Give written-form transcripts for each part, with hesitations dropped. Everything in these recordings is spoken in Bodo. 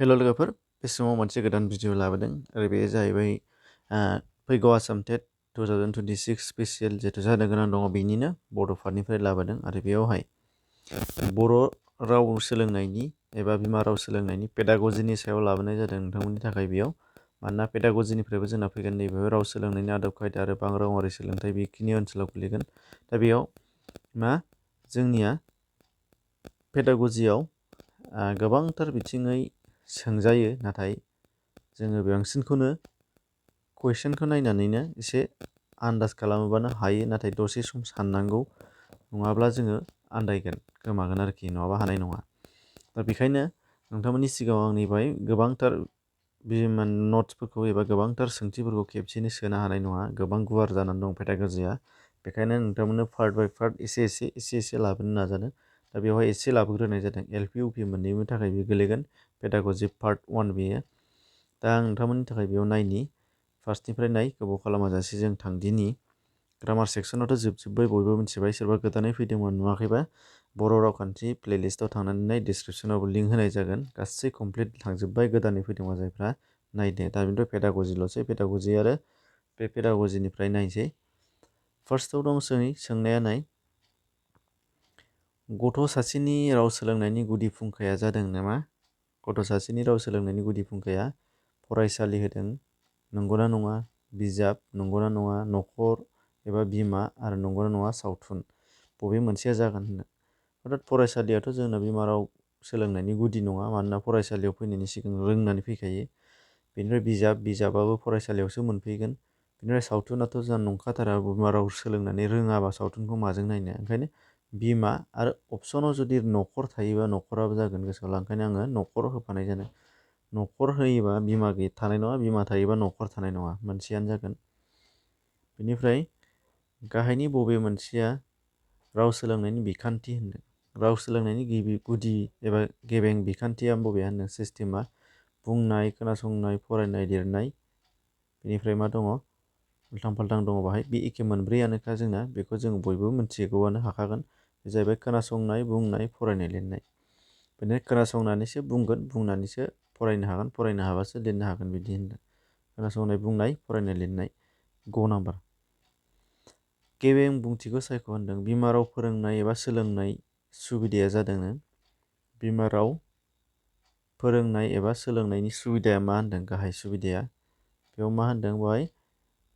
हेल' लोगोफोर, बे समाव मोनसे गोदान भिडिअ लाबोदों आरो बे जाहैबाय फैगौ आसाम टेट 2026 स्पेसियेल जिहेतु जानो गोनां दङ बेनिनो बड' पार्टनिफ्राय लाबोदों आरो बेयावहाय बर' राव सोलोंनायनि एबा बिमा राव सोलोंनायनि पेडागजिनि सायाव लाबोनाय जादों नोंथांमोननि थाखाय बेयाव। मानोना पेडागजिनिफ्रायबो जोंना फैगोन नैबे राव सोलोंनायनि आदब खायदा आरो बांरावारि सोलोंथाइ बेखिनि ओनसोलाव गोलैगोन। दा बेयाव जोंनिया पेडागजियाव गोबांथार बिथिङै सोंजायो, नाथाय जोङो बांसिनखौनो कुइसनखौ नायनानैनो एसे आन्दाज खालामोबानो हायो, नाथाय दसे सम साननांगौ, नङाब्ला जोङो आन्दायगोन, गोमागोन आरोखि, नङाबा हानाय नङा। दा बेखायनो नोंथांमोननि सिगाङाव आंनिफ्राय गोबांथार नट्सफोरखौ एबा गोबांथार सोंथिफोरखौ खेबसेनो सोनो हानाय नङा, गोबां गुवार जानानै दं पेडागजिया। बेखायनो नोंथांमोननो पार्ट बाय पार्ट एसे लाबोनो नाजादों। दा बेवहाय एसे लाबोग्रोनाय जादों, एलपि इउपि मोन्नैबो थाखाय बे गोलैगोन पेडागजि पार्ट 1 बेयो। दा आं नोंथांमोननि थाखाय बेयाव नायनि, फार्स्टनिफ्राय नाय, गोबाव खालामाजासे जों थांदिनि। ग्रामार सेक्सनावथ' जोबजोब्बाय, बयबो मिथिबाय। सोरबा गोदानै फैदोंमोन नुवाखैबा बर' रावखान्थि प्लेलिस्टआव थांनानै नाय, डिसक्रिपसनावबो लिंक होनाय जागोन। गासै कमप्लिट थांजोब्बाय गोदानै फैदोंबा जायफ्रा, नायदो। दा बेनिफ्राय पेडागजिल'सै, पेडागजि आरो बे पेडागजिनिफ्राय नायसै। फार्स्टआव दं सोंनाया नाय, गथ' सासेनि राव सोलोंनायनि गुदि फुंखाया जादों नामा? गथ' सासेनि राव सोलोंनायनि गुदि फुंखाया फरायसालि होदों, नंगौना नङा? बिजाब, नंगौना नङा? न'खर एबा बिमा, आरो नंगौना नङा सावथुन? बबे मोनसेया जागोन होनदों। अर्थात फरायसालियाथ' जोंना बिमा राव सोलोंनायनि गुदि नङा, मानोना फरायसालियाव फैनायनि सिगां रोंनानै फैखायो। बेनिफ्राय बिजाबाबो फरायसालियावसो मोनफैगोन। बेनिफ्राय सावथुनाथ' जोंहा नंखाथारा, बिमा राव सोलोंनानै रोङाबा सावथुनखौ माजों नायनो? ओंखायनो बिमा, आरो अपसनाव जुदि न'खर थायोबा न'खराबो जागोन गोसोआव ला। ओंखायनो आङो न'खर होफानाय जादों। न'खर होयोबा बिमा थानाय नङा, बिमा थायोबा न'खर थानाय नङा, मोनसेयानो जागोन। बेनिफ्राय गाहायनि बबे मोनसेया राव सोलोंनायनि बिखान्थि होनदों। राव सोलोंनायनि गुदि एबा गेबें बिखान्थिया बबेया होनदों। सिस्टेमा बुंनाय, खोनासंनाय, फरायनाय, लिरनाय। बेनिफ्राय मा दङ? उल्थां फाल्थां दङ बाहाय। बे एखे मोनब्रैयानोखा जोंना, बेखौ जों बयबो मिथिगौआनो, हाखागोन। बे जाहैबाय खोनासंनाय, बुंनाय, फरायनाय, लिरनाय। बेनिफ्राय खोनासंनानैसो बुंगोन, बुंनानैसो फरायनो हागोन, फरायनो हाबासो लिरनो हागोन, बिदि होनदों। खोनासंनाय, बुंनाय, फरायनाय, लिरनाय, ग नाम्बार। गेबें बुंथिखौ सायख' होनदों। बिमा राव फोरोंनाय एबा सोलोंनाय सुबिदाया जादों। बिमा राव फोरोंनाय एबा सोलोंनायनि सुबिदाया मा होनदों? गाहाय सुबिदाया बेयाव मा होनदों? बेवहाय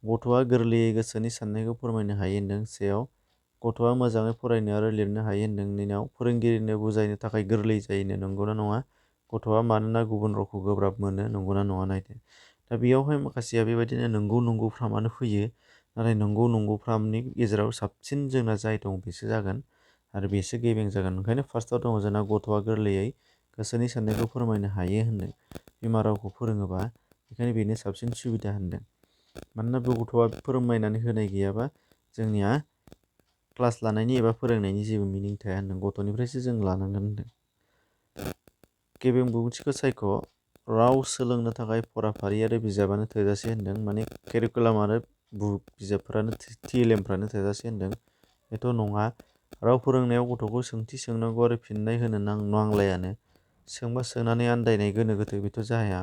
गथ'आ गोरलैयै गोसोनि साननायखौ फोरमायनो हायो होनदों सेयाव। गथ'आ मोजाङै फरायनो आरो लिरनो हायो होनदों नैनाव। फोरोंगिरिनो बुजायनो थाखाय गोरलै जायोनो, नंगौना नङा? गथ'आ मानोना गुबुन रावखौ गोब्राब मोनो, नंगौना नङा? नायदो। दा बेयावहाय माखासेया बेबायदिनो नंगौफ्रामानो फैयो, नाथाय नंगौफ्रामनि गेजेराव साबसिन जोंना जाय दं बेसो जागोन, आरो बेसो गेबें जागोन। ओंखायनो फार्स्टआव दङ जोंना गथ'आ गोरलैयै गोसोनि साननायखौ फोरमायनो हायो होनदों बिमा रावखौ फोरोङोबा, बेखायनो बेनो साबसिन सुबिदा होनदों। मानोना बे गथ'आ फोरमायनानै होनाय गैयाबा जोंनिया क्लास लानायनि एबा फोरोंनायनि जेबो मिनिं थाया होनदों। गथ'निफ्रायसो जों लानांगोन होनदों। गेबें बिबुंथिखौ सायख'। राव सोलोंनो थाखाय फराफारि आरो बिजाबानो थोजासे होनदों। माने केरिकुलाम आरो बिजाबफ्रानो TLM-फ्रानो थोजासे होनदों। बेथ' नङा। राव फोरोंनायाव गथ'खौ सोंथि सोंनांगौ आरो फिननाय होनो नांलायानो। सोंबा सोंनानै आन्दायनाय गोनो गोथो बेथ' जाया।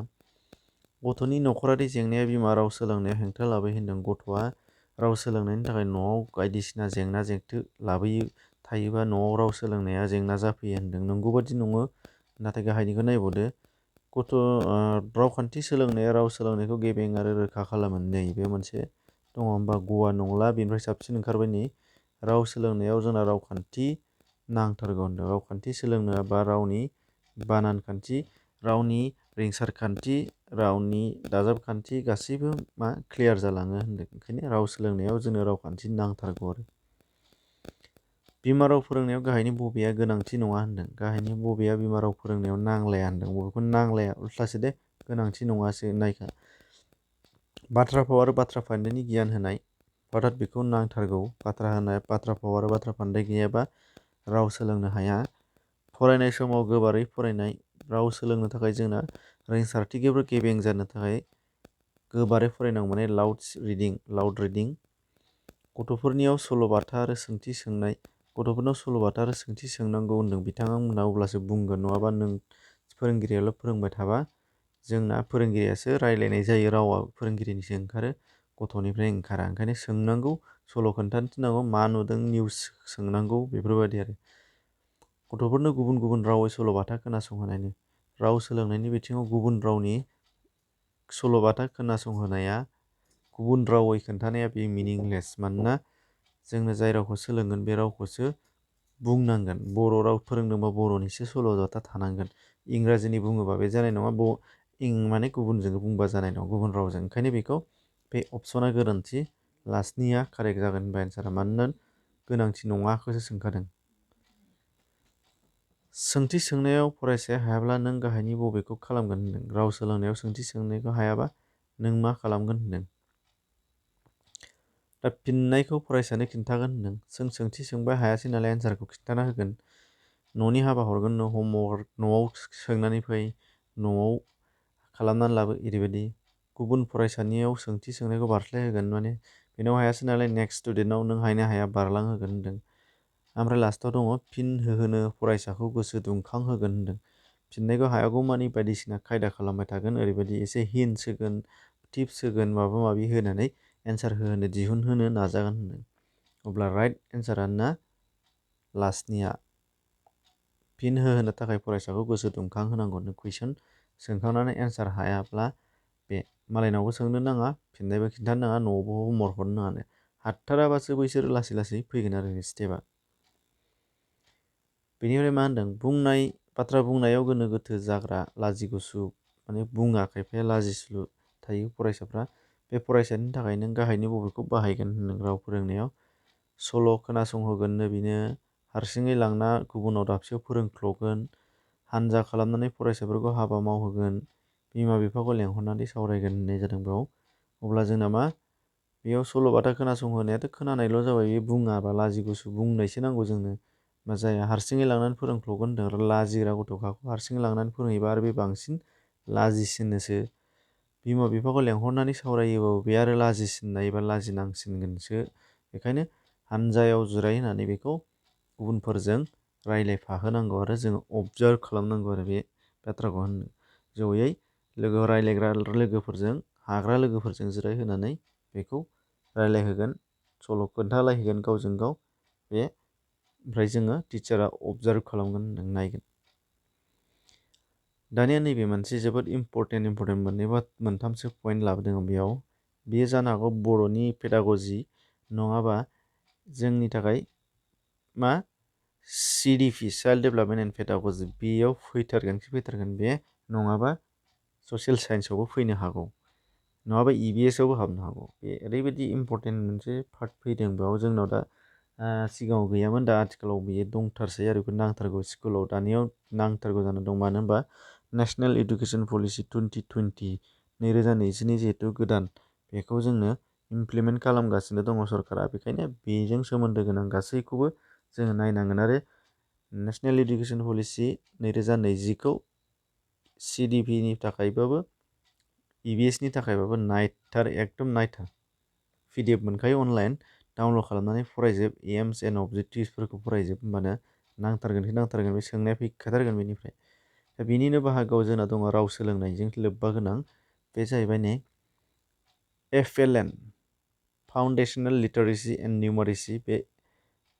गथ'नि न'खरारि जेंनाया बिमा राव सोलोंनायाव हेंथा लाबोयो होनदों। गथ'आ राव सोलोंनायनि थाखाय न'आव बायदिसिना जेंना जेंथो थायोबा न'आव राव सोलोंनाया जेंना जाफैयो होनदों। नंगौ बादि नङो, नाथाय गाहायनिखौ नायबावदो। रावखान्थि सोलोंनाया राव सोलोंनायखौ गेबें आरो रोखा खालामो। नै बे मोनसे दङ, होमबा गवा नंला, बेनिफ्राय साबसिन ओंखारबाय नै। राव सोलोंनायाव जोंना रावखान्थि नांथारगौ होनदों। रावखान्थि सोलोंनो बा रावनि बानान खान्थि, रावनि रिंसार खान्थि, रावनि दाजाब खान्थि गासैबो क्लियार जालाङो होनदों। ओंखायनो राव सोलोंनायाव जोंनो रावखान्थि नांथारगौ आरो। बिमा राव फोरोंनायाव गाहायनि बबेया गोनांथि नङा होनदों। गाहायनि बबेया बिमा राव फोरोंनायाव नांलाया होनदों। बबेखौ नांलाया? उल्थासो दे, गोनांथि नङासो नायखा। बाथ्रा फाव आरो बाथ्रा फान्दायनि गियान होनाय, अर्थात बेखौ नांथारगौ। बाथ्रा फाव आरो बाथ्रा फान्दाय गैयाबा राव सोलोंनो हाया। फरायनाय समाव गोबारै फरायनाय। राव सोलोंनो थाखाय जोंना रिंसारथिखौबो गेबें जानो थाखाय गोबारै फरायनांगौ, माने लाउड रिडिं। गथ'फोरनियाव सल'बाथा आरो सोंथि सोंनाय। गथ'फोरनाव सल'बाथा आरो सोंथि सोंनांगौ होनदों बिथांमोनहा, अब्लासो बुंगोन, नङाबा नों फोरोंगिरियाल' फोरोंबाय थाबा जोंना फोरोंगिरियासो रायलायनाय जायो, रावा फोरोंगिरिनिसो ओंखारो, गथ'निफ्राय ओंखारा। ओंखायनो सोंनांगौ, सल' खोन्थानो थिननांगौ, मा नुदों निउस सोंनांगौ, बेफोरबायदि आरो। गथ'फोरनो गुबुन गुबुन रावै सल'बाथा खोनासंहोनायनि राव सोलोंनायनि बिथिङाव गुबुन रावनि सल'बाथा खोनासंहोनाया, गुबुन रावै खोन्थानाया बे मिनिंलेस। मानोना जोंनो जाय रावखौ सोलोंगोन बे रावखौसो बुंनांगोन। बर' राव फोरोंदोंबा बर'निसो सल'बाथा थानांगोन। इंराजिनि बुङोबा बे जानाय नङा, माने गुबुनजों बुंबा जानाय नङा, गुबुन रावजों। ओंखायनो बेखौ बे अपसना गोरोन्थि, लास्टनिया कारेक्ट जागोन होनबा एन्सारा। मानोना गोनांथि नङाखौसो सोंखादों। सोंथि सोंनायाव फरायसाया हायाब्ला नों गाहायनि बबेखौ खालामगोन होनदों। राव सोलोंनायाव सोंथि सोंनायखौ हायाबा नों मा खालामगोन होनदों। दा फिननायखौ फरायसानो खिन्थागोन होनदों। सोंथि सोंबाय हायासै नालाय एन्सारखौ खिन्थाना होगोन। न'नि हाबा हरगोन, हमवर्क न'आव सोंनानै फै, न'आव खालामनानै लाबो, ओरैबायदि। गुबुन फरायसानियाव सोंथि सोंनायखौ बारस्लायहोगोन, माने बेनाव हायासै नालाय नेक्स्ट स्टुडेन्टनाव नों हायनो हाया बारलांहोगोन होनदों। ओमफ्राय लास्टाव दङ फिन होहोनो फरायसाखौ गोसो दुंखांहोगोन होनदों। फिननायखौ हायागौमानि बायदिसिना खायदा खालामबाय थागोन, ओरैबायदि एसे हिन्टस होगोन, टिप्स होगोन, माबा माबि होनानै एन्सार होहोनो दिहुनहोनो नाजागोन होनदों। अब्ला राइट एन्सारानो लास्टनिया। फिन होहोनो थाखाय फरायसाखौ गोसो दुंखांहोनांगौ। कुइसन सोंखांनानै एन्सार हायाब्ला बे मालायनावबो सोंनो नाङा, फिननायबो खिन्थानो नाङा, न'आवबो हमवर्क हरनो नाङानो। हाथाराबासो बैसोरो लासै लासै फैगोन आरो स्टेपआ। बेनिफ्राय मा होनदों, बाथ्रा बुंनायाव गोनो गोथो जाग्रा, लाजिगुसु, माने बुङा, खायफाया लाजिस्लु थायो फरायसाफ्रा। बे फरायसानि थाखाय नों गाहायनि बबेखौ बाहायगोन होनदों राव फोरोंनायाव। सल' खोनासंहोगोननो बिनो, हारसिङै लांना गुबुनाव दाबसेयाव फोरोंख्ल'गोन, हानजा खालामनानै फरायसाफोरखौ हाबा मावहोगोन, बिमा बिफाखौ लेंहरनानै सावरायगोन होननाय जादों बेयाव। अब्ला जोंना मा, बेयाव सल'बाथा खोनासंहोनायाथ' खोनानायल' जाबाय, बे बुङाबा लाजिगुसु बुंनायसो नांगौ जोंनो। मा जाया, हारसिङै लांनानै फोरोंख्ल'गोन होनदों। लाजिग्रा गथ'खाखौ हारसिङै लांनानै फोरोंहैबा आरो बे बांसिन लाजिसिनोसो। बिमा बिफाखौ लेंहरनानै सावरायोबाबो बे आरो लाजिसिननाय एबा लाजिनांसिनगोनसो। बेखायनो हानजायाव जिरायहोनानै बेखौ गुबुनफोरजों रायलायफाहोनांगौ आरो जोङो अबजार्भ खालामनांगौ आरो बे बाथ्राखौ होननो। जयै रायलायग्रा लोगोफोरजों, हाग्रा लोगोफोरजों जिरायहोनानै बेखौ रायलायहोगोन, सल' खोन्थालायहोगोन गावजों गाव। ओमफ्राय जोङो टिचारा अबजार्भ खालामगोन होनदों, नायगोन। दानिया नैबे मोनसे जोबोद इम्परटेन्ट मोनथामसो पइन्ट लाबोदों बेयाव। बेयो जानो हागौ बर'नि पेडागजि नङाबा जोंनि थाखाय मा CDP, चाइल्ड डेभेलपमेन्ट एन्ड पेडागजि, बेयाव फैथारगोन बे, नङाबा ससियेल साइन्सआवबो फैनो हागौ, नङाबा EVS आवबो हाबनो हागौ। बे ओरैबायदि इम्परटेन्ट मोनसे पार्ट फैदों बेयाव। जोंनाव दा सिगाङाव गैयामोन, दा आथिखालाव बेयो दंथारसै आरो बेखौ नांथारगौ। स्कुलाव दानियाव नांथारगौ जाना दं। मानो होनबा नेसनेल इडुकेसन पलिसि 2020, 2020 जिहेथु गोदान, बेखौ जोंनो इमप्लिमेन्ट खालामगासिनो दङ सरकारा। बेखायनो बेजों सोमोन्दो गोनां गासैखौबो जोङो नायनांगोन। आरो नेसनेल इडुकेसन पलिसि 2020खौ CDPनि थाखायबाबो EVS नि थाखायबाबो एकदम नायथार। PDF मोनखायो अनलाइन, डाउनलड खालामनानै फरायजोब, एम्स एन्ड अबजेक्टिभ्सफोरखौ फरायजोब, होमबानो नांथारगोन। बे सोंनाया फैखाथारगोन बेनिफ्राय। दा बेनिनो बाहागोआव जोंना दङ राव सोलोंनायजों लोब्बा गोनां। बे जाहैबाय नै FLN, फाउन्डेसनेल लिटारेसि एन्ड निउमारेसि। बे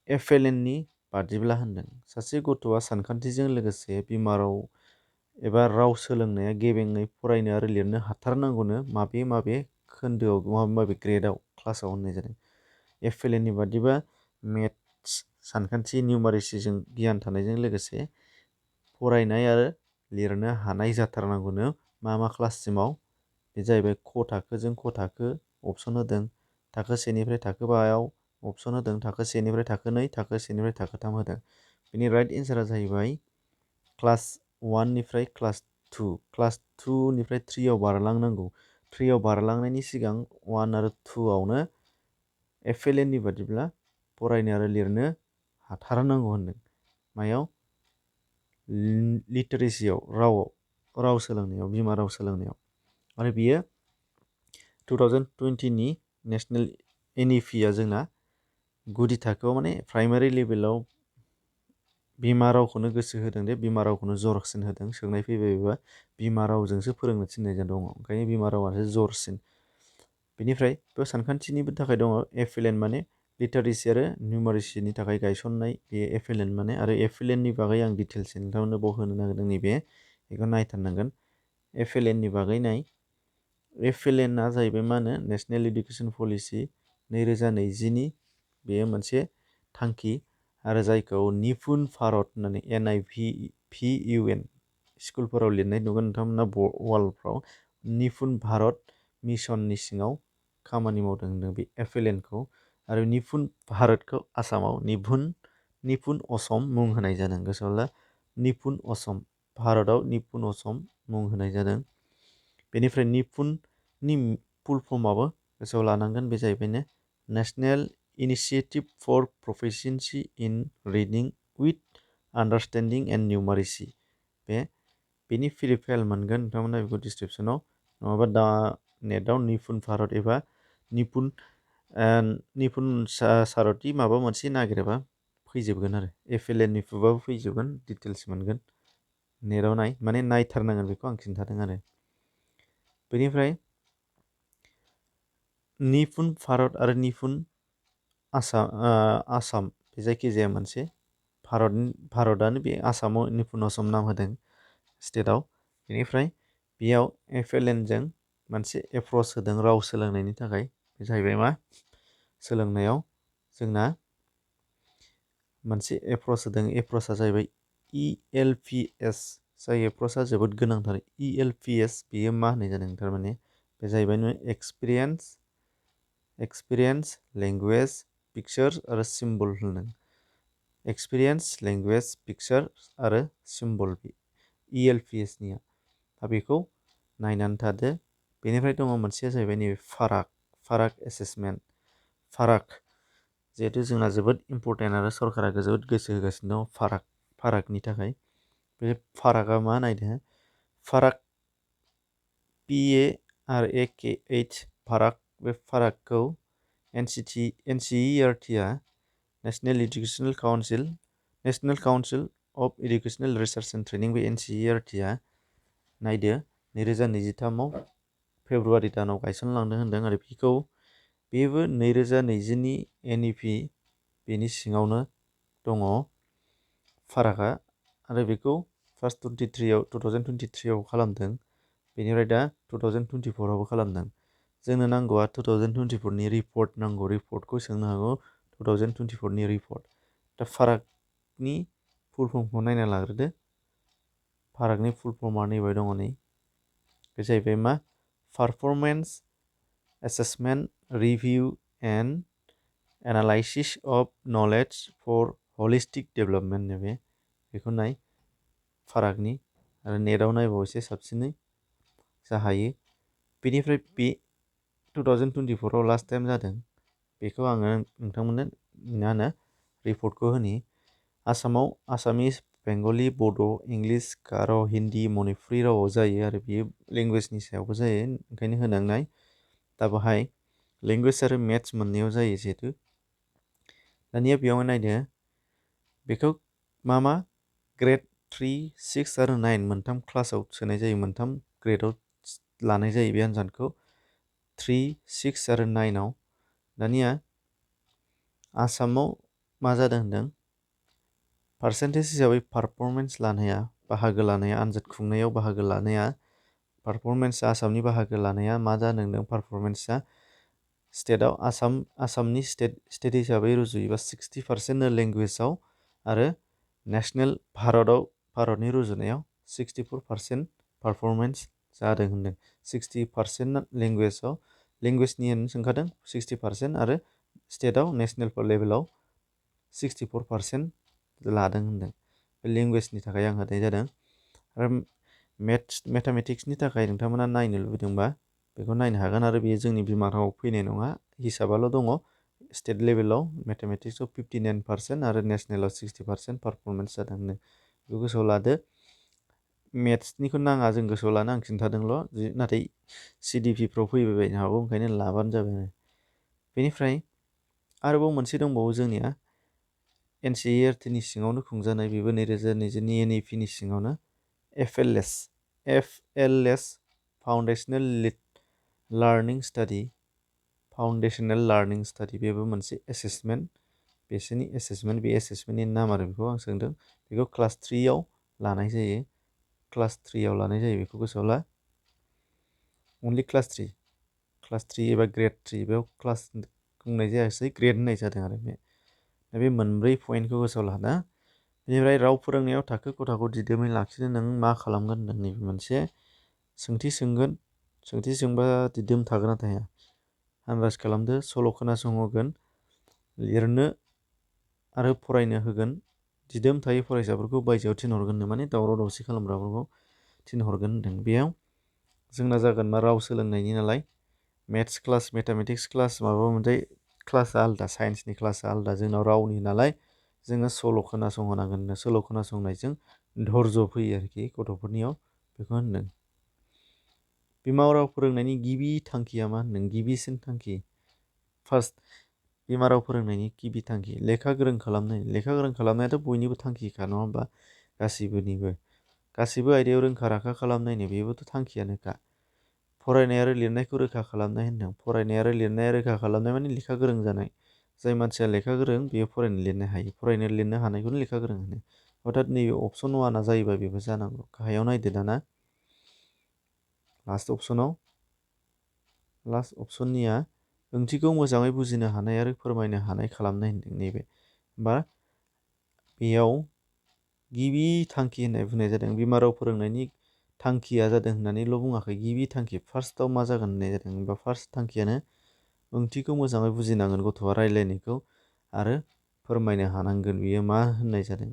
FLN नि बादिब्ला होनदों, सासे गथ'आ सानखान्थिजों लोगोसे बिमा राव एबा राव सोलोंनाया गेबेङै फरायनो आरो लिरनो हाथारनांगौनो माबे खोन्दोआव, माबे ग्रेडआव, क्लासाव होननाय जादों। FLN नि बादिबा मेथ्स, सानखान्थि, निउमारेसिजों गियान थानायजों लोगोसे फरायनाय आरो लिरनो हानाय जाथारनांगौनो मा क्लाससिमाव। बे जाहैबाय क थाखोजों क थाखो अपसन होदों, थाखो 1निफ्राय थाखो 5आव अपसन होदों, थाखो 1निफ्राय थाखो 2, थाखो 1निफ्राय थाखो 3 होदों। बेनि राइट एन्सारा जाहैबाय क्लास 1निफ्राय क्लास 2, क्लास 2निफ्राय 3आव बारलांनांगौ। 3आव बारलांनायनि सिगां 1 आरो 2आवनो FLN नि बादिब्ला फरायनो आरो लिरनो हाथारनांगौ होनदों। मायाव? लिटारेसियाव, राव सोलोंनायाव, बिमा राव सोलोंनायाव। आरो बियो 2020नि नेसनेल NEP आ जोंना गुदि थाखोआव, माने प्राइमारि लेभेलाव बिमा रावखौनो गोसो होदों दे बिमा रावखौनो जरसिन होदों सोंनाय फैबायबा बिमा रावजोंसो फोरोंनो थिननाय दङ ओंखायनो बिमा रावासो जरसिन। बेनिफ्राय बेयाव सानखान्थिनिबो थाखाय दङ एफिलेन माने लिटारेसि आरो निउमारेसिनि थाखाय गायसननाय बे एफिलेन माने आरो एफिलेननि बागै आं डिटेल्सै नोंथांमोननो बाव होनो नागिरदों नैबे बेखौ नायथारनांगोन। एफिलेननि बागै नाय एफिलेनआ जाहैबाय मा होनो नेसनेल इडुकेसन पलिसि 2020नि बेयो मोनसे थांखि आरो जायखौ निपुन भारत होननानै NIPUN स्कुलफोराव लिरनाय नुगोन नोंथांमोना वालफ्राव निपुन भारत मिसननि सिङाव खामानि मावदों होनदों बे एफिलेनखौ आरो निपुन भारतखौ आसामाव निपुन असम मुं होनाय जादों गोसोआव ला निपुन असम भारतआव निपुन असम मुं होनाय जादों। बेनिफ्राय निपुननि फुल फर्माबो गोसोआव लानांगोन बे जाहैबायनो national initiative for proficiency in reading with understanding and numeracy बेनि फिलिफाइल मोनगोन नोंथांमोना बेखौ डिसक्रिपसनाव नङाबा दा नेटआव निपुन भारत एबा निपुन सारथि माबा मोनसे नागिरोबा फैजोबगोन आरो एफिलेननि फुबाबो फैजोबगोन डिटेल्स मोनगोन नेटआव नाय माने नायथारनांगोन बेखौ आं खिन्थादों आरो। बेनिफ्राय निपुन भारत आरो निपुन आसाम बे जायखिजाया मोनसे भारतआनो बे आसामाव निपुन असम नाम होदों स्टेटआव। बेनिफ्राय बेयाव एफिलेनजों मोनसे एप्रच होदों राव सोलोंनायनि थाखाय बे जाहैबाय मा सोलोंनायाव जोंना मोनसे एप्रच होदों एप्रचआ जाहैबाय ELPS जाय एप्रचआ जोबोद गोनांथार ELPS बेयो मा होननाय जादों थारमाने बे जाहैबाय एक्सपिरियेन्स लेंगुवेज पिक्चार्स आरो सिम्बल होनदों एक्सपिरियेन्स लेंगुवेज पिक्चार आरो सिम्बल ELPSनिया दा बेखौ नायनानै थादो। बेनिफ्राय दङ मोनसेया जाहैबाय नैबे फाराग एसेसमेन्ट फाराग जिहेथु जोंना जोबोद इम्परटेन्ट आरो सरकारा जोबोद गोसो होगासिनो दङ फारागनि थाखाय बे फारागा मा नायदो फाराग PARAKH फाराग बे फारागखौ NCERTआ national council of educational research and training बे NCERTआ नायदो 2023आव फेब्रुवारि दानाव गायसनलांदों होनदों आरो बेबो 2020नि NEP बेनि सिङावनो दङ फारागा आरो बेखौ फार्स्ट 2023आव खालामदों बेनिफ्राय दा 2024आवबो खालामदों। जोंनो नांगौआ 2024नि रिपर्ट नांगौ रिपर्टखौ सोंनो हागौ 2024नि रिपर्ट दा फारागनि फुल फर्मखौ नायना लाग्रोदो फारागनि फुल फर्मा नैबे दङ नै बे जाहैबाय मा performance assessment review and analysis of knowledge for holistic development बेखौ नाय फारागनि आरो नेटआव नायबाव एसे साबसिनै जाहायो। बेनिफ्राय बे 2024आव लास्ट टाइम जादों बेखौ आङो नोंथांमोननो मा होनो रिपर्टखौ होनि आसामाव आसामिस बेंगलि बड' इंलिस गार' हिन्दी मणिपुरि रावाव जायो आरो बेयो लेंगुवेजनि सायावबो जायो ओंखायनो होनांनाय दा बाहाय लेंगुवेज आरो मेथ्स मोननैयाव जायो जिहेतु दानिया बेयाव नायदो बेखौ मा ग्रेड 3, 6 आरो 9 मोनथाम क्लासाव सोनाय जायो मोनथाम ग्रेडआव लानाय जायो बे आनजादखौ 3, 6 आरो 9आव दानिया आसामाव मा जादों होनदों पार्सेन्टेज हिसाबै पारफरमेन्स लानाया बाहागो लानाया आनजाद खुंनायाव बाहागो लानाया पारफरमेन्स आसामनि बाहागो लानाया मा जादों होनदों पारफरमेन्सआ स्टेटआव आसामनि स्टेट हिसाबै रुजुयोबा 60% लेंगुवेजाव आरो नेसनेल भारतनि रुजुनायाव 64% पारफरमेन्स जादों होनदों 60% लेंगुवेजनि सोंखादों 60% आरो स्टेटआव नेसनेल लेभेलाव 64% लादों होनदों बे लेंगुवेजनि थाखाय आं होनाय जादों आरो मेथामेटिक्सनि थाखाय नोंथांमोना नायनो लुबैदोंबा बेखौ नायनो हागोन आरो बेयो जोंनि बिमा रावाव फैनाय नङा हिसाबाल' दङ स्टेट लेभेलाव मेथामेटिक्सआव 59% आरो नेसनेलाव 60% पारफरमेन्स जादों होनदों बेखौ गोसोआव लादो। मेथ्सनिखौ नाङा जों गोसोआव लानो आं खिन्थादोंल' नाथाय CDPफ्राव फैबाय बायनो हागौ ओंखायनो लाबानो जाबाय आरो बेनिफ्राय आरोबाव मोनसे दंबावो जोंनिया NCERT नि सिङावनो खुंजानाय बेबो 2022 NEP नि सिङावनो FLS फाउन्डेसनेल लार्निं स्टाडि बेबो मोनसे एसेसमेन्ट बिसोरनि एसेसमेन्ट बे एसेसमेन्टनि नाम आरो बेखौ आं सोंदों बेखौ क्लास 3 आव लानाय जायो बेखौ गोसोआव ला अनलि क्लास 3 एबा ग्रेड 3 बेयाव क्लास बुंनाय जायासै ग्रेड होननाय जादों आरो बे मोनब्रै पइन्टखौ गोसोआव लाना बेनिफ्राय राव फोरोंनायाव थाखो खथाखौ दिदोमै लाखिनो नों मा खालामगोन होननानै मोनसे सोंथि सोंगोन सोंथि सोंबा दिदोम थागोन ना थाया आन्दाज खालामदो सल' खोनासंहोगोन लिरनो आरो फरायनो होगोन दिदोम थायै फरायसाफोरखौ बायजोआव थिनहरगोन माने दावराव दावसि खालामग्राफोरखौ थिनहरगोन होनदों बेयाव जोंना जागोन मा राव सोलोंनायनि नालाय मेथ्स क्लास मेथामेटिक्स क्लास माबा मोनसे क्लासआ आलादा साइन्सनि क्लासआ आलादा जोंनाव रावनि नालाय जोङो सल' खोनासंहोनांगोन सल' खोनासंनायजों धर्ज फैयो आरोखि गथ'फोरनियाव बेखौ होनदों बिमा राव फोरोंनायनि गिबि थांखिया मा होनदों गिबिसिन थांखि फार्स्ट बिमा राव फोरोंनायनि गिबि थांखि लेखा गोरों खालामनायाथ' बयनिबो थांखिखा नङा होमबा गासिबो आयदायाव रोंखा राखा खालामनायनि बेबोथ' थांखियानोखा फरायनाय आरो लिरनायखौ रोखा खालामनाय होनदों फरायनाय आरो लिरनाया रोखा खालामनाय माने लेखा गोरों जानाय जाय मानसिया लेखा गोरों बेयो फरायनो लिरनो हायो फरायनो लिरनो हानायखौनो लेखा गोरों होनो अर्थात नैबे अपसन 1 जायोबा बेबो जानांगौ गाहायाव नायदो दाना लास्ट अपसननिया ओंथिखौ मोजाङै बुजिनो हानाय आरो फोरमायनो हानाय खालामनाय होनदों नैबे बा बेयाव गिबि थांखि होननाय बुंनाय जादों बिमा राव फोरोंनायनि थांखिया जादों होननानैल' बुङाखै गिबि थांखि फार्स्टआव मा जागोन होननाय जादों बा फार्स्ट थांखियानो ओंथिखौ मोजाङै बुजिनांगोन गथ'आ रायज्लायनायखौ आरो फोरमायनो हानांगोन बियो मा होननाय जादों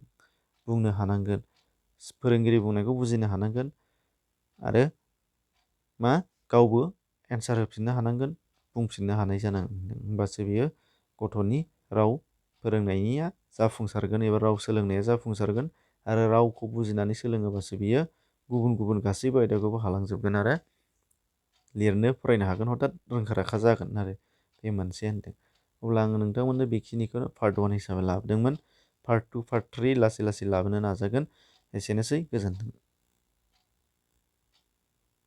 बुंनो हानांगोन फोरोंगिरि बुंनायखौ बुजिनो हानांगोन आरो मा गावबो एन्सार होफिननो हानांगोन बुंफिननो हानाय जानांगोन होमबासो बियो गथ'नि राव फोरोंनायनिया जाफुंसारगोन एबा राव सोलोंनाया जाफुंसारगोन आरो रावखौ बुजिनानै सोलोङोबासो बियो गुबुन गासैबो आयदाखौबो हालांजोबगोन आरो लिरनो फरायनो हागोन हथात रोंखा राखा जागोन आरो बे मोनसे होनदों अब्ला आङो नोंथांमोननो बेखिनिखौनो पार्ट 1 हिसाबै लाबोदोंमोन पार्ट 2 पार्ट 3 लासै लासै लाबोनो नाजागोन एसेनोसै गोजोन्थों